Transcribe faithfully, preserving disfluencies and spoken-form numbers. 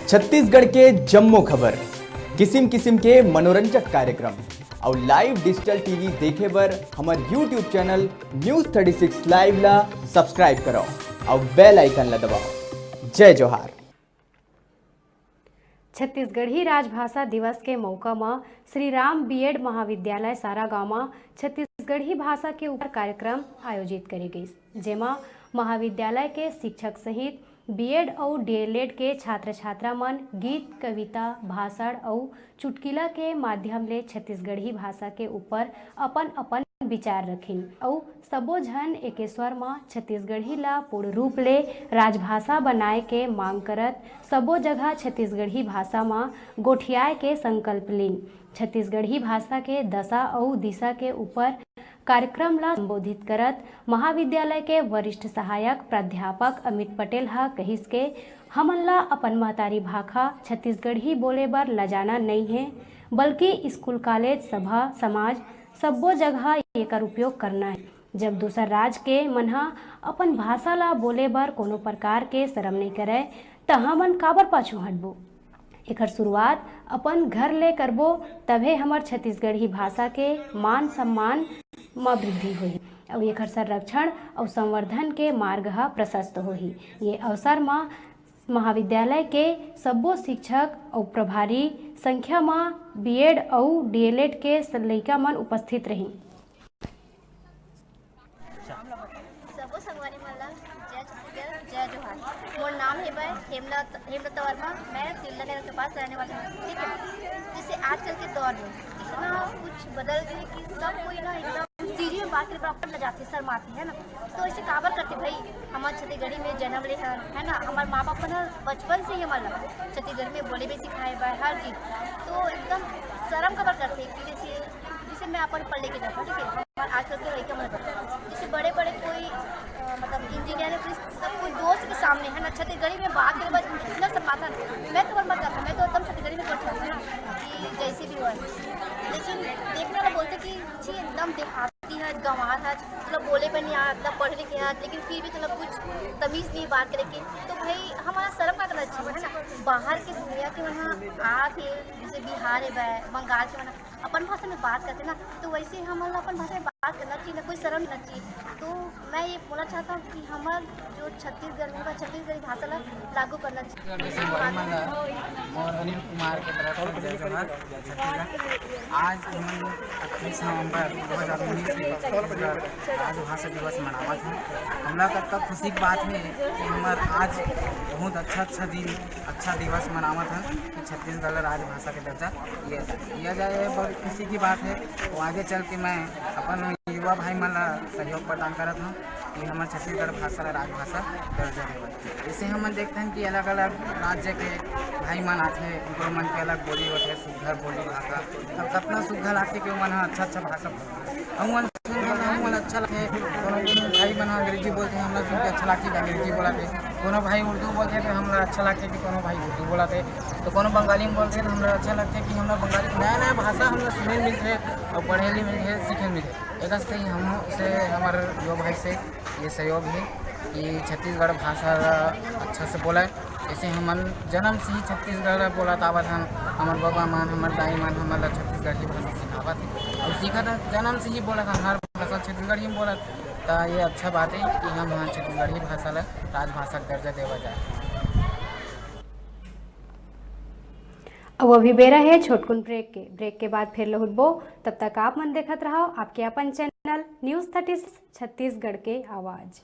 छत्तीसगढ़ के जम्मो खबर, किसिम किसिम के मनोरंजक कार्यक्रम अउ live digital T V देखे बर हमर YouTube channel News thirty six Live ला subscribe करव अउ bell icon ला दबाव। जय जोहार। छत्तीसगढ़ी राजभाषा दिवस के मौका म श्री राम बीएड महाविद्यालय सारागांव म छत्तीसगढ़ी भाषा के ऊपर कार्यक्रम आयोजित करे गइस, जेमा महाविद्यालय के शिक्षक सहित बीएड अउ डीएलएड के छात्र छात्रा मन गीत, कविता, भाषण अउ चुटकिला के माध्यम ले छत्तीसगढ़ी भाषा के ऊपर अपन अपन विचार रखिन अउ सबो झन एके स्वर म छत्तीसगढ़ी ला पूर्ण रूप ले राजभाषा बनाए के मांग करत सबो जगह छत्तीसगढ़ी भाषा म गोठियाए के संकल्प लीन। छत्तीसगढ़ी भाषा के दशा अउ दिशा के ऊपर कार्यक्रम ला संबोधित करत महाविद्यालय के वरिष्ठ सहायक प्राध्यापक अमित पटेल ह कहिस के हमन ला अपन महतारी भाखा छत्तीसगढ़ी बोले बर लजाना नइ हे, बल्कि स्कूल, कॉलेज, सभा, समाज सब्बो जगह एकर उपयोग करना हे। जब दूसर राज के मन ह अपन भाषा ला बोले बर कोनो प्रकार के शरम नइ करय, त हमन काबर पाछू हटबो? एकर शुरुआत अपन घर ले करबो, तभे हमर छत्तीसगढ़ी भाषा के मान सम्मान म वृद्धि होही अउ एकर संरक्षण अउ संवर्धन के मार्ग ह प्रशस्त होही। ये अवसर म महाविद्यालय के सब्बो शिक्षक अउ प्रभारी संख्या म बीएड अउ डीएलएड के स-, लइका मन उपस्थित रहिन। सबो संगवारी मन ला जय छत्तीसगढ़, जय जोहार। मोर नाम हे बै हेमलत, हेमलता वर्मा। मैं तिल्ला नगर के पास रहने वाली हूँ, ठीक है। जैसे आजकल के दौर में इतना कुछ बदल गया है कि सब कोई ना एकदम सीढ़ी में बात करे बराबर लजाते, शर्माते, है ना। तो ऐसे काबर करते भाई, हमार छत्तीसगढ़ी में जन्म ले हन, है ना, हमार माँ बाप ना बचपन से ही हमार छत्तीसगढ़ी में बोले भी सिखाए बा, हर चीज। तो एकदम शर्म काबर करते कि जैसे, जैसे मैं अपन पढ़ लेके जाता, ठीक है, हमार आजकल के लड़के मन जैसे बड़े बड़े कोई अ, मतलब इंजीनियर है, फिर सब कोई दोस्त के सामने, है ना, छत्तीसगढ़ी में बात करे बस इतना शर्माता ना। मैं तो मत करता, मैं तो एकदम छत्तीसगढ़ी में बोलता था ना कि जैसे भी हुआ, लेकिन देखने वाला बोलते कि छी एकदम देहाती है, गंवार है, मतलब बोले पे नहीं आ, इतना पढ़े लिखे है, लेकिन फिर भी मतलब कुछ तमीज नहीं बात करे के। तो भाई हमारा शर्म का करना चाहिए, है ना। बाहर के दुनिया के वहाँ आके जैसे बिहार है, बै-, बंगाल के वहाँ अपन भाषा में बात करते ना, तो वैसे ही हमन ला अपन भाषा में बात करना चाहिए ना, कोई शर्म नहीं चाहिए। तो मैं ये बोलना चाहता हूँ कि हमार जो छत्तीसगढ़ में बा, छत्तीसगढ़ी भाषा ला लागू करना चाहिए। छत्तीसगढ़ संगवारी मन ला मोर अनिल कुमार के तरफ से जय जोहार, जय छत्तीसगढ़। आज हमन अट्ठाईस नवंबर दो हज़ार उन्नीस के छत्तीसगढ़ राजभाषा दिवस मनावत हन। हमला तक खुशी की बात है कि हमार आज बहुत अच्छा अच्छा दिन, अच्छा दिवस मनावत हन कि छत्तीसगढ़ ला राजभाषा के दर्जा दिया जाए। दिया जाए, ये बहुत खुशी की बात है। तो आगे चल के मैं अपन युवा भाई मन ला सहयोग प्रदान करत हूँ कि हमर छत्तीसगढ़ भाषा ला राजभाषा दर्जा देवत। जैसे हमन देखते हैं कि अलग-अलग राज्य के भाई मन आथे, उनको मन के अलग बोली होथे, सुघर बोली भाषा, तब कतना सुघर लागथे कि ओमन ह अच्छा-अच्छा भाषा बोलथे। अउ मन सुन के हमन अच्छा लगथे, कोनो कोनो भाई मन ह अंग्रेजी बोलथे, हमला सुन के अच्छा लगथे कि अंग्रेजी बोलत हे। कोनो भाई उर्दू बोलथे तो हमला अच्छा लगथे कि कोनो भाई उर्दू बोलत हे, तो कोनो बंगाली में बोलथे तो हमला अच्छा लगथे कि हमला बंगाली नया नया भाषा हमला सुने ल मिलथे अउ पढ़े ल मिलथे, सीखे ल मिलथे। एकर से हम से हमर युवा भाई से ये सहयोग हे कि छत्तीसगढ़ भाषा ला अच्छा से बोलय। जैसे हमन जन्म से ही छत्तीसगढ़ बोलत आवत हन, हमर बबा मन, हमर दाई मन हमन ला छत्तीसगढ़ी भाषा सिखावत हे अउ सीखत हन, जन्म से ही बोलत हन, हर भाषा छत्तीसगढ़ी में बोलत। त ये अच्छा बात है कि हम छत्तीसगढ़ी भाषा ला राजभाषा के दर्जा देवा जाए। अब अभी बेरा है छोटकुन ब्रेक के। ब्रेक के बाद फिर लहुटबो, तब तक आप मन देखत रहो आपके अपन channel news thirty six Chhattisgarh के आवाज़।